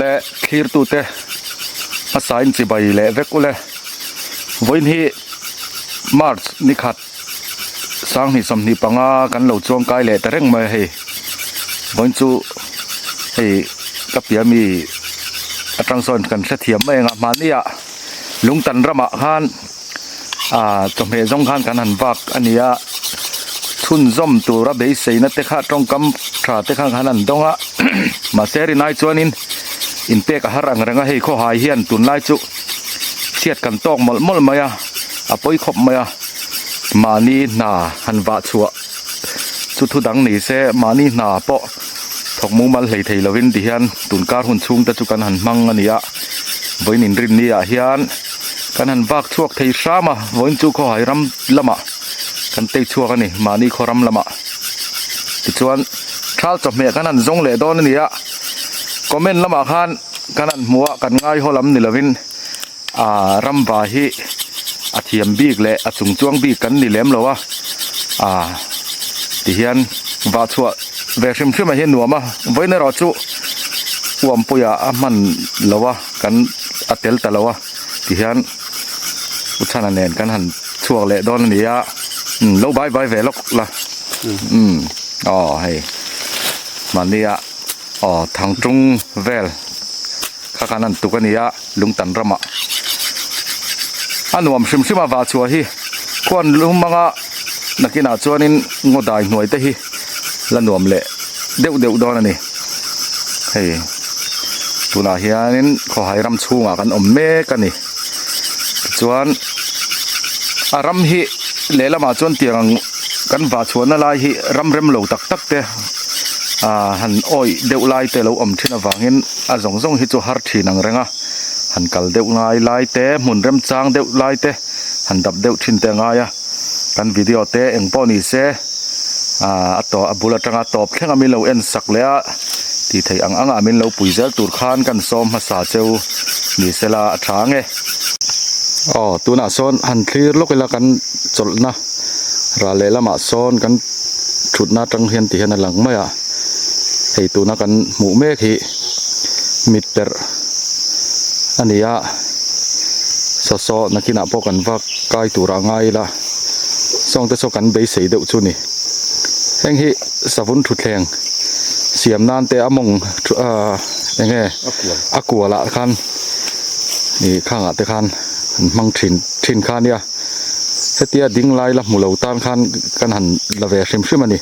Awle thlirtute hmasa in chibai leh vek ule. Vawiin hi March ni khat sanghnih 25 kan lo chuang kai leh ta reng mai a hei. Vawiin chu hei ka piah mi atang sawn kan hrethiam mai ang a hmahni ah lungtan ramah khan ah chawhmeh zawng khan kan han vak a ni a chhunzawm tura beiseina te kha tawngkam tha te khan an dawng a mahse rinai chuanin inpek a har ang reng a hei khawhai hian tunlai chu chhiat kan tawk mawlh mawlh mai a a pawi khawp mai a mahni hna han vah chhuah chu thu dang ni se mahni hna pawh thawk mumal hlei thei lovin ti hian tunkar hun chhung te chu kan han hmang a ni a vawiin inrinni ah hian kan han vak chhuak thei hram a vawiin chu khawhai ram lamah kan tei chhuak a ni mahni khaw ram lamah tichuan thal chawhmeh kan han zawng leh dawn a ni a comment lamah khan kan han hmu a kan ngai haw lam ni lovin Aaa ramva hi a thiam bik leh a chung chuang bik kan ni lem lo a aaa tihian vah chhuah ve hrim hrim ah hian nuam a vawiin erawh chu uampuia a hman lo a kan a tel ta lo a tihian u chhana nen kan han chhuak leh dawn a ni a umm lo bai bai ve lawk la umm aw hei mahnia aw thangtung vel kha khan an tuk a ni a. Lungtan ramah a nuam hrim hrim a vah chhuah hi khuan lum anga nakinah chuanin ngaw dai hnuai te hi la nuam leh deuh deuh dawn a ni hei tunah hianin khawhai ram chhungah kan awm mek a ni tichuan a ram hi lehlamah chuan tiang ang kan vah chhuahna lai hi ram rem lo tak tak te ah han awih deuh lai te lo awm thin avangin. A zawng zawng hi chu har thin ang reng a, han kal deuh ngai lai te, hmun remchang deuh lai te, han dap deuh thin te a ngai a, kan video te eng pawh ni se aaa a tawh a bul atanga tawp thleng a min lo en sak leh a, tih theih ang angah min lo pui zel tur khan kan sawm hmasa cheu ni sela a tha ang e. Aw tunah sawn han thlir lawk ila kan chawlhna ral leh lamah sawn kan thutna atang hian ti hian a lang mai a. Hei tuna kan hmuh mek hi mit perh a ni a saw saw nakinah pawh kan va kai turah ngai ila sawng te saw kan beisei deuh chu ni heng hi savun thutthleng siam nan te a mawng ahh eng nge a kual ah khan ih khang ah te khan an hmang thin thin kha a nia hetia ding lai la hmu lo tan khan kan han la ve hrim hrim a ni.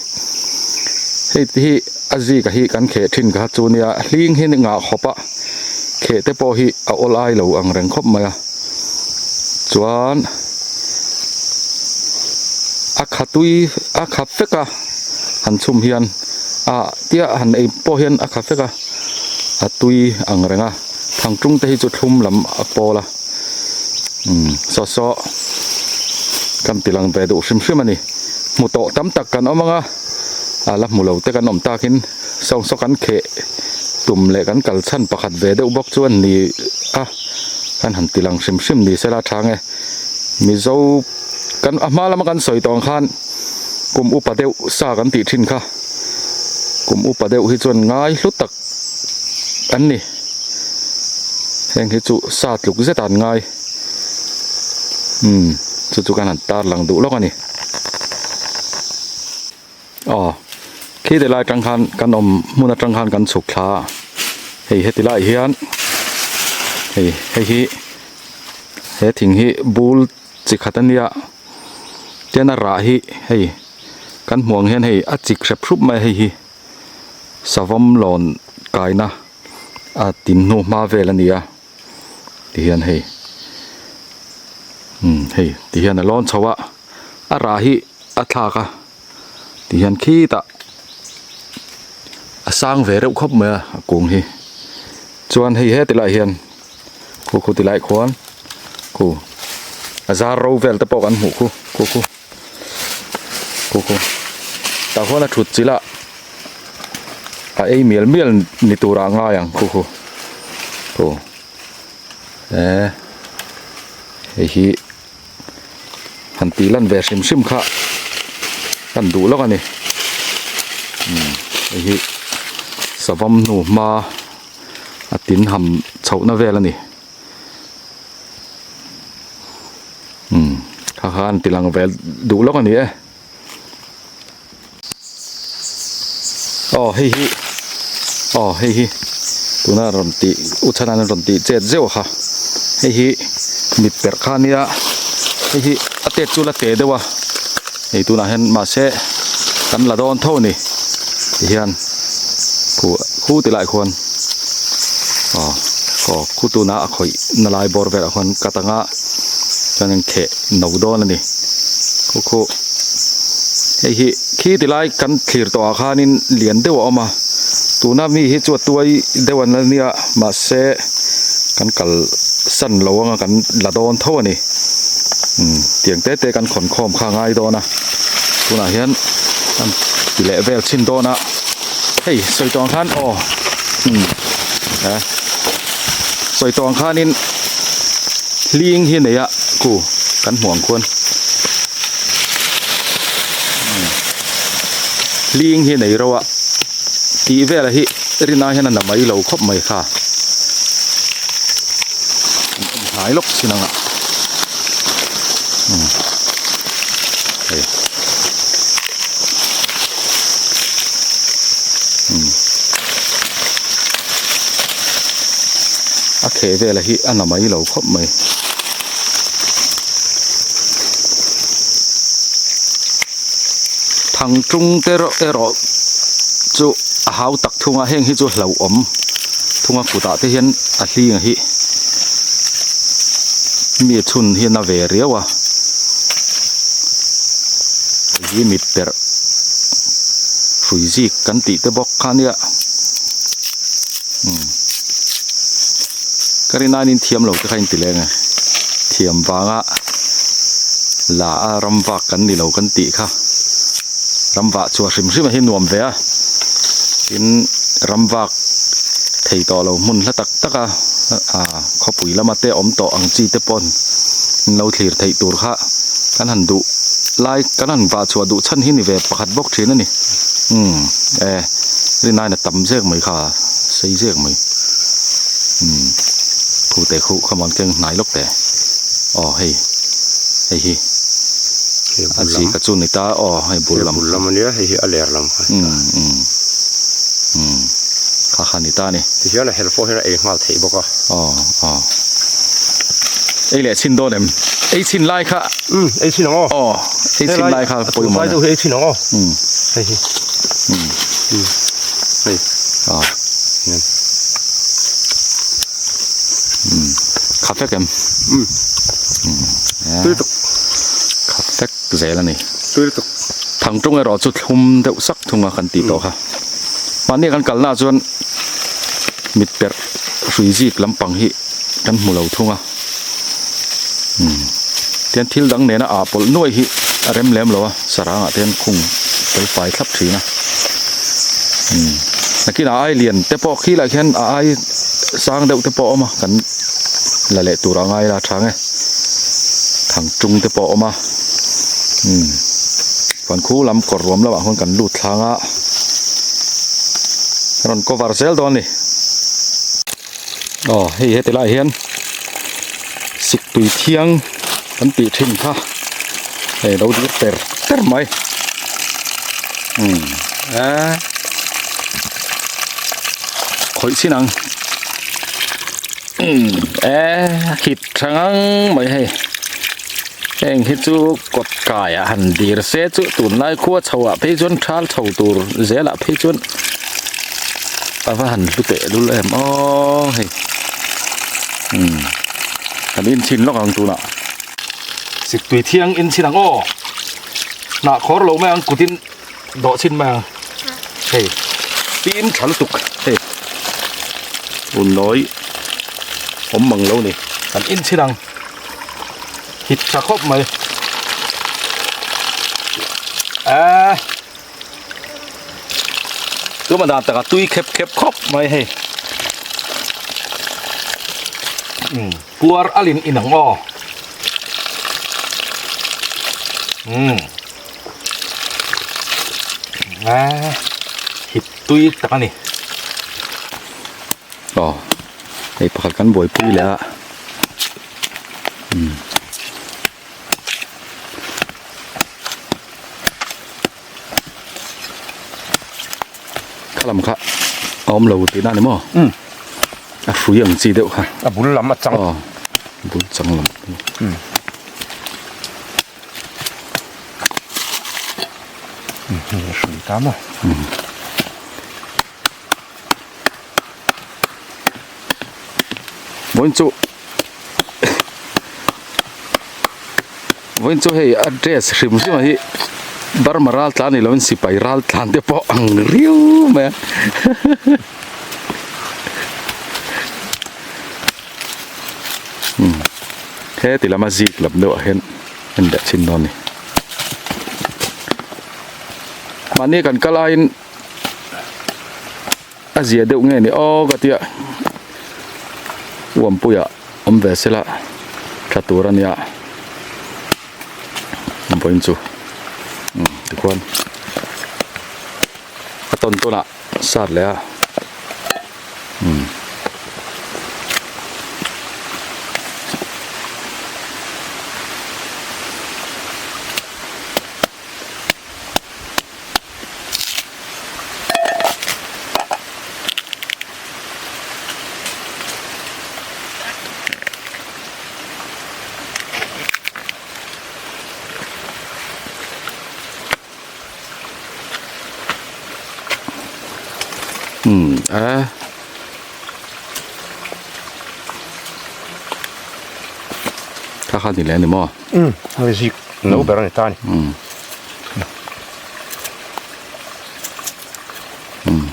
Hei te hi a zik a hi kan kheh thin kha chu nia hling hi ngah khawp a kheh te pawh hi a awl ai lo ang reng khawp mai a chuan a kha tui a kha fek a han chhum hian ah tia han ei pawh hian a kha fek a a tui ang reng a thangtlung te hi chu thlum lam a pawl a umm saw saw kan ti lang ve duh hrim hrim a ni. Hmu tawh tam tak kan awm ang a, a la hmu lo te kan awm takin sawng saw kan kheh tum leh kan kal chhan pakhat ve deuh bawk chu a ni a, kan han ti lang hrim hrim ni sela tha nge. Mizo kan a hma lama kan sawi tawh ang khan kum upa deuh sa kan tih thin kha, kum upa deuh hi chuan ngai hlu tak an ni. Heng hi chu sa tluk zet an ngai. Umm chu chu kan han tar lang duh lawk a ni. Aw khi ti lai atang khan kan awm hmun atang khan kan chhuk thla a hei heti lai hian hei hei hi he thing hi bul chi khat a nia tian a rah hi hei kan hmuh ang hian hei a chik hrep hrup mai a hei hi savawm lawn kaina a tin hnu hma vel a ni a. Ti hian hei umm hei ti hian a lawn chho a a rah hi a thlak a ti hian khitah a sang ve reuh khawp mai a a kung hi chuan hei heti lai hian khu khu ti lai khuan khu a zar ro vel te pawh kan hmuh khu khu khu khu khu tah khuan a thut chilh a. A ei mial mial ni turah a ngai ang khu khu khu eh hei hi han tih lan ve hrim hrim kha kan duh lawk a ni umm hei hi savam hnu hma. A tin ham chhohna vel a ni. Umm kha khan ti lang vel duh lawk a ni e. Aw hei hi aw hei hi tuna rawn tih u chhan an rawn tih chet zeuh a kha hei hi mit perh kha a nia hei hi a tet chu la te deuh a hei tunah hian mahse kan la dawn tho a ni tihian khu khu ti lai khuan aw aw khu tuna a khawih na lai bawr velah khuan cut anga chuan in kheh no dawn a ni khu khu hei hi khi ti lai kan thlir tawh ah khanin lian deuh a awm a tuna mi hi chu a tuai deuh an la nia mahse kan kal san lo anga kan la dawn tho a ni umm tiang te te kan khawn khawm kha a ngai dawn a tunah hian an ti leh vel chhin dawn a hei sawi tawh ang khan aw umm eh sawi tawh ang khanin hling hi a nei a ku kan hmuh ang khuan hling hi a nei reuh a tih velah hi rin ai hian a na mai lo khawp mai kha an hnai lawk chin ang a umm hei umm a kheh velah hi a na mai lo khawp mai. Thangtung te erawh chu a hau tak thung a heng hi chu hlauhawm thung a kutah te hian a hling hi mi chhun hian a ve riau a hei hi mit perh hrui zik kan tih te bawk kha ania umm ka rin aiin thiam lo te kha in ti leng a thiam vanga. La a ram vak kan ni lo kan tih kha ram vah chhuah hrim hrim a hi nuam ve a tin ram vak thei tawh lo hmun hla tak tak a ah khawpui lama te awm tawh ang chi te pawn an lo thlir theih tur kha kan han duh lai kan han vah chhuah duh chhan hi ni ve pakhat bawk thin a ni umm e rinai na tam zek mai kha sei zek mai umm khu te khu kha man keng hnai lawk teh. Aw hei hei hi a chi ka chu ni ta aw hei bul lam bul lam ania hei hi a ler lam kha umm umm umm kha kha ni ta a ni tihian a hel pawh hian a ei nghal theih bawk a aw aw ei leh chhin dawn em ei chhin lai kha umm ei chhin ang aw aw ei chhin lai kha pawimawh a ni ei chhin ang aw umm hei hi umm umm hei aw Kha fek em? Umm. Tui tuk. Kha fek zel a ni. Tui tuk. Thangtung erawh chu thlum deuh sak thung a kan tih tawh kha. Mahni kan kalna ah chuan mit perh hrui zik lampang hi kan hmu lo thung a. Umm. Tian thil dang nena ah pawlh nuai hi a rem lem lo a, sarang ah te hian khung fel fai thlap thin a. Umm. Nakinah ai lian te pawh khi lah khian a ai sang deuh te pawh a awm a, kan la leh tur a ngai la tha nge. Thang tung te pawh a awm a. Umm. Chuan khu lam kawr ruam lamah khuan kan lut thlang a. Rawn cover zel dawn a ni. Aw hei heti lai hian siktui thiang kan tih thin kha hei lo dir ter ter mai umm eee khawih chin ang umm eee hit tha ngang mai hei heng hi chu kawt kaiah han dir se chu tunlai khua chho ah phei chuan thal chho tur zelah phei chuan. A va han hlu teh lul em aw hei umm kan inchhin lawk ang tunah siktui thiang inchhin ang aw hnah khawr lo mai ang kutin dawh chhin mai ang hei fim tha lutuk hei unnawi awm mang lo ni kan inchhin ang hit tha khawp mai eee. Tuma dan takah tui khep khep khawp mai hei. Umm puar a lin in ang aw. Umm a hit tui tak a ni. Aw. Hei pakhat kan buaipui leh a umm. Kha lam kha a awm lo tihna a ni maw? Umm. A hrui ang chi deuh kha. A bul lam a chang. Aw bul chang lam. Umm. Umm hei a hrui ta maw? Umm. Vawiin chu vawiin chu hei a dress hrim hrim a hi Burma ral tlan ni lovin sipai ral tlan te pawh ang riau mai a umm heti lama zik lam deuh ah hian en leh chhin dawn a ni mahni kan kal aiin. A zia deuh nge ni aw ka tia uampuia awm ve sela tha tur a nia vawiin chu umm tikhuan a tawn tawnah sat leh a umm. Umm a kha kha ni leh a ni maw? Umm hei zik no ber a ni ta a ni. Umm.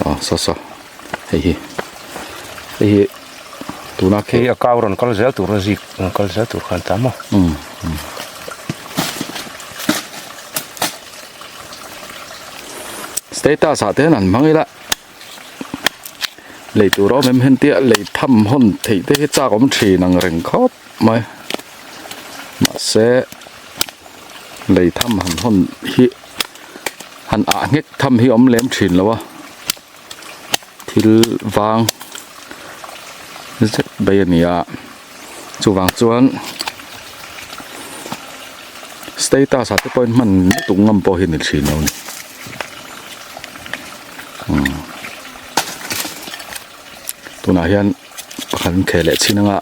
Aw saw saw hei hi hei hi tuna khi a kau rawn kal zel tur a zik rawn kal zel tur khan ta maw umm status ah te hian an hmang ila. Lei tur a awm em hentia lei tham hawn theih te hi chak awm thin ang reng khawp mai mahse lei tham han hawn hi han ah nghek tham hi awm lem thin lo a thil vang zet mai a ni a chuvang chuan status ah te pawhin hman lutuk ngam pawh hi a ni thin lo a ni. Tunah hian pakhat an kheh leh chin anga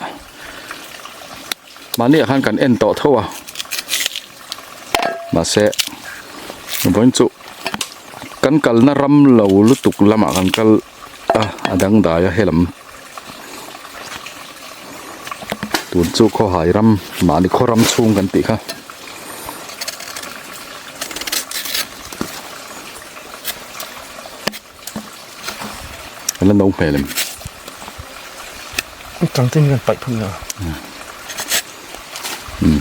mahni ah khan kan en tawh tho a mahse vawiin chu kan kalna ram lo lutuk lamah kan kal a a dangdai a helam tun chu khawhai ram mahni khaw ram chhung kan tih kha. An la no hmel em? Tang te hian paih phun a. Um.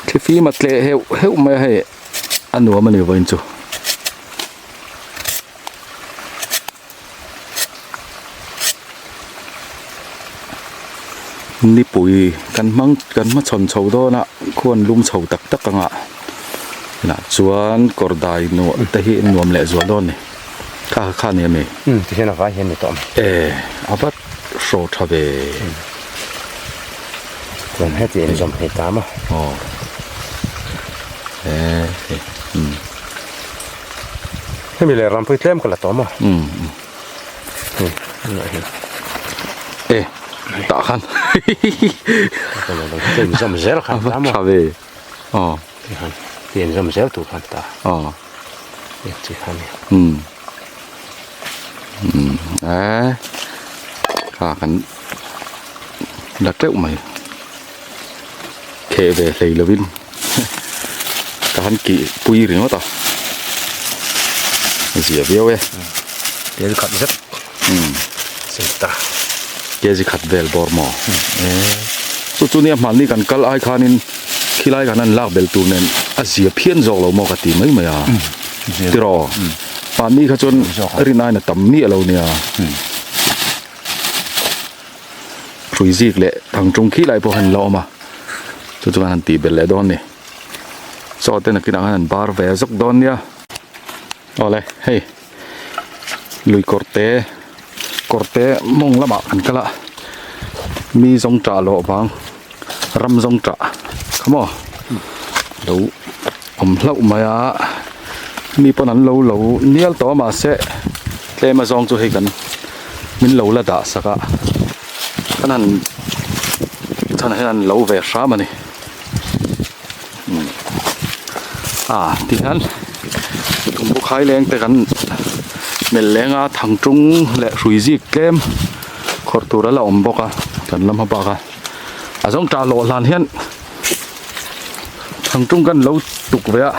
Thlifim a tleh heuh heuh mai a hei a nuam a ni vawiin chu. Nipui kan hmang kan hmachhawn chho dawn a khuan lum chho tak tak ang a lah chuan kawr dai nuah te hi nuam leh zual dawn a ni kha kha kha ni ami umm ti hian a vai hian ni tawh mai e a va hraw tha ve chuan heti inzawm thei ta maw aw e hei umm. Hemi leh rampui tlem ka la tawm a. Umm. Hei, tunah hian. E, tah khan. Te inzawm zel khan ta maw. A va tha ve. Aw. Ti khan, te inzawm zel tur khan ta. Aw. E, chi khan ni. Umm. Umm, e. Kha kan la teuh mai. Kheh ve hlei lovin. Ka han kih pui ringawt a zia viau e tel khat zet umm chei ta kg khat vel bawr maw e chu chu nia hmanni kan kal ai khanin khilai kan han lak bel tur nen a zia phian zawk lo maw ka ti mai mai a tiraw hmanni kha chuan rin aina tam miah lo nia hrui zik leh thangṭung khi lai pawh han la awm a chu chuan han tih belh leh dawn a ni. Chaw te nakinah khan an bar ve zawk dawn nia. Awle hei lui kawr te kawr te mawng lamah kan kal a mi zawng tah loh vang ram zawng tah kha maw lo awm hlauh mai a mi pawn an lo lo nial tawh a mahse tlem a zawng chu hei kan min lo la dah sak a kan han chhan ah hian an lo ve hram a ni. Ah tihian tumbu khai leng te kan melh leng a thangtung leh hrui zik tlem khawrh tur a la awm bawk a kan la hma bak a a zawng tah lawh hlan hian thangtung kan lo tuk ve a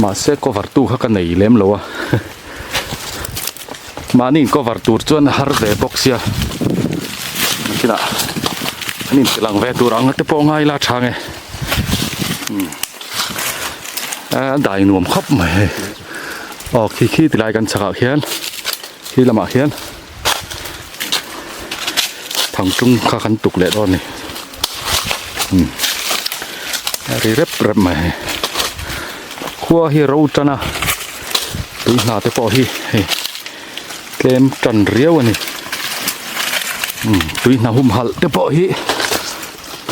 mahse cover tu kha ka nei lem lo a mahni in cover tur chuan a har ve bawk sia nakinah an inti lang ve tur ang te pawh ngai ila tha nge a dai nuam khawp mai hei aw khi khi ti lai kan chhakah khian khi lamah khian thangtung kha kan tuk leh dawn a ni a ri rep rep mai hei khua hi ro tan a tui hna te pawh hi hei tlem tan riau a ni tui hna humhalh te pawh hi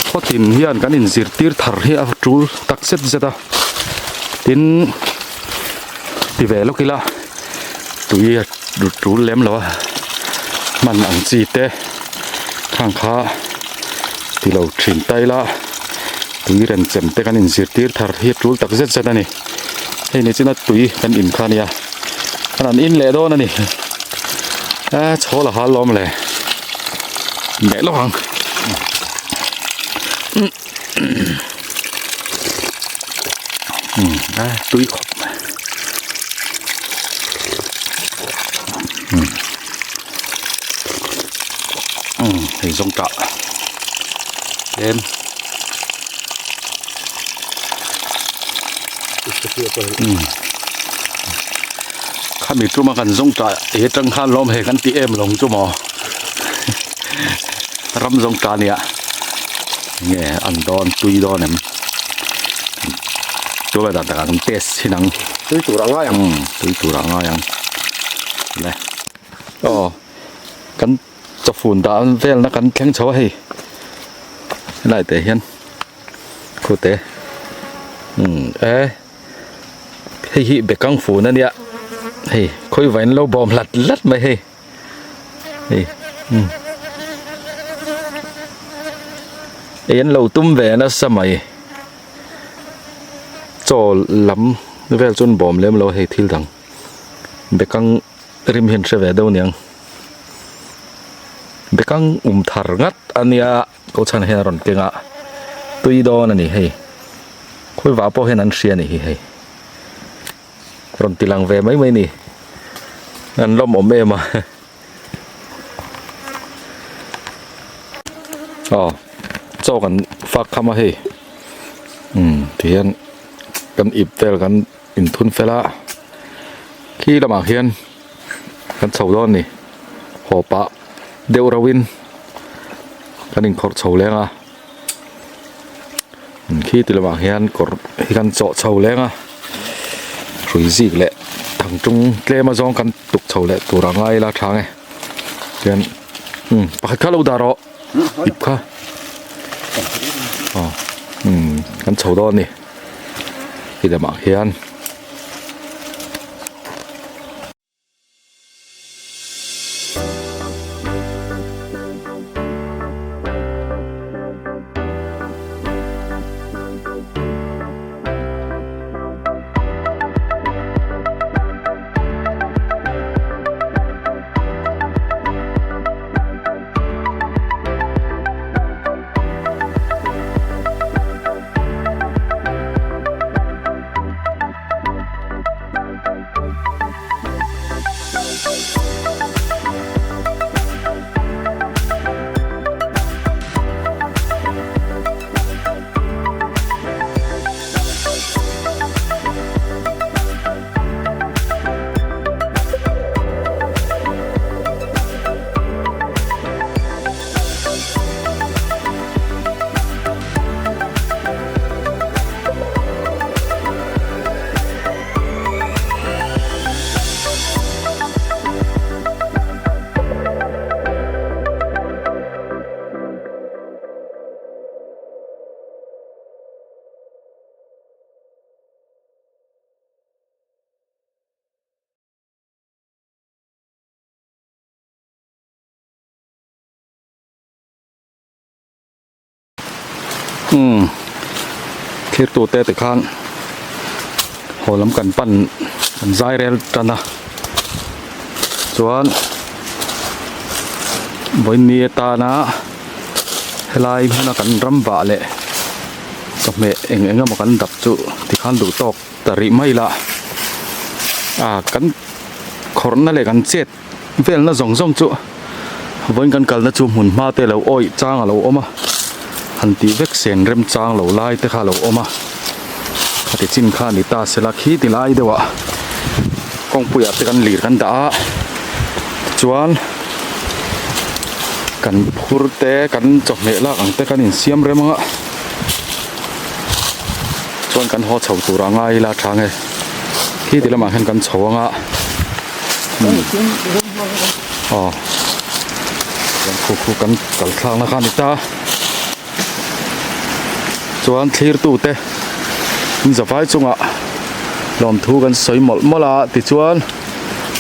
khawtin hian kan inzirtir thar hi a tul tak zet zet a tin ti ve lawk ila tui a tul lem lo a hman ang chi te khang kha ti lo thin ta ila tui renchem te kan inzirtir thar hi a tul tak zet zet a ni hei ni china tui kan in kha a nia kan han in leh dawn a ni a chhawl a hal lawm le leh lawk ang. A tui khawp mai hei zawng tah tlem khami tuma kan zawng tah he tang khan lawm hei kan ti em lo chu maw ram zawng tah ania nge an dawn tui dawn em chu lai dan takah kan test chhin ang tui tur a ngai ang tui tur a ngai ang le aw kan chawfun dah velna kan thleng chho a hei helai te hian khute umm e hei hi bekang fun ania hei khawi vain lo bawm hlat hlat mai hei. Hei umm ei an lo tum ve nasa mai chaw lam vel chu an bawm lem lo a hei thil dang bekang rim hi an hre ve deuh aniang bekang um thar ngat ania ko chhan hian a rawn keng a tui dawn a ni hei khawivah pawh hian an hria a ni hi hei. Rawn ti lang ve mai mai ni. An lawm awm em a. Aw chaw kan fak kham a hei. Umm ti hian kan ip vel kan inthun fel a. Khi lamah khian kan chho dawn a ni. Haw pah deuh rauh in kan inkhawrh chho leng a. Khi ti lamah hian kawr hi kan chawh chho leng a hrui zik leh thangtung tlem a zawng kan tuk chho leh tur a ngai ila tha nge tian umm pakhat kha lo dah rawh ip kha aw umm kan chho dawn a ni khi lamah khian. Umm thirtute tikhan haw lam kan pan kan zai rel tan a chuan vawiin atana helai hmuna kan ram vah leh chawhmeh eng eng emaw kan dap chu tikhan duh tawk ta rih mai la ah kan khawrhna leh kan chet Velna zawng zawng chu vawiin kan kalna chu hmun hma te lo awih chang a lo awm a, han tih vek sen rem chang lo lai te kha a lo awm a, khati chin kha a ni ta sela khi ti lai deuh ah kawngpuiah te kan lir kan dah a, tichuan kan phur te kan chawhmeh lak ang te kan insiam rem ang a, chuan kan haw chho tur a ngai ila tha nge khi ti lamah hian kan chho ang a. Aw khu khu kan kal thlak na kha a ni ta chuan thlir tu te in zavai chungah lawmthu kan sawi mawlh mawlh a tichuan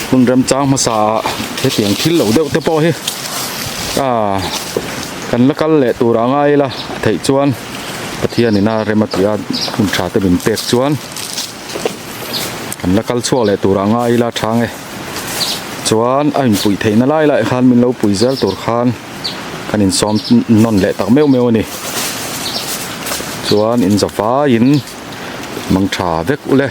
hun remchang hmasa ah hetiang thil lo deuh te pawh hi ah kan la kal leh tur a ngai ila a theih chuan Pathian in a rem a tih a hun tha te min pek chuan. Kan la kal chhuak leh turah ngai ila chang e. Chuan a inpuih theihna lai lai khan min lo pui zel tur khan kan insawm nawn leh tak meuh meuh a ni. Chuan in za vaiin mang tha vek ule.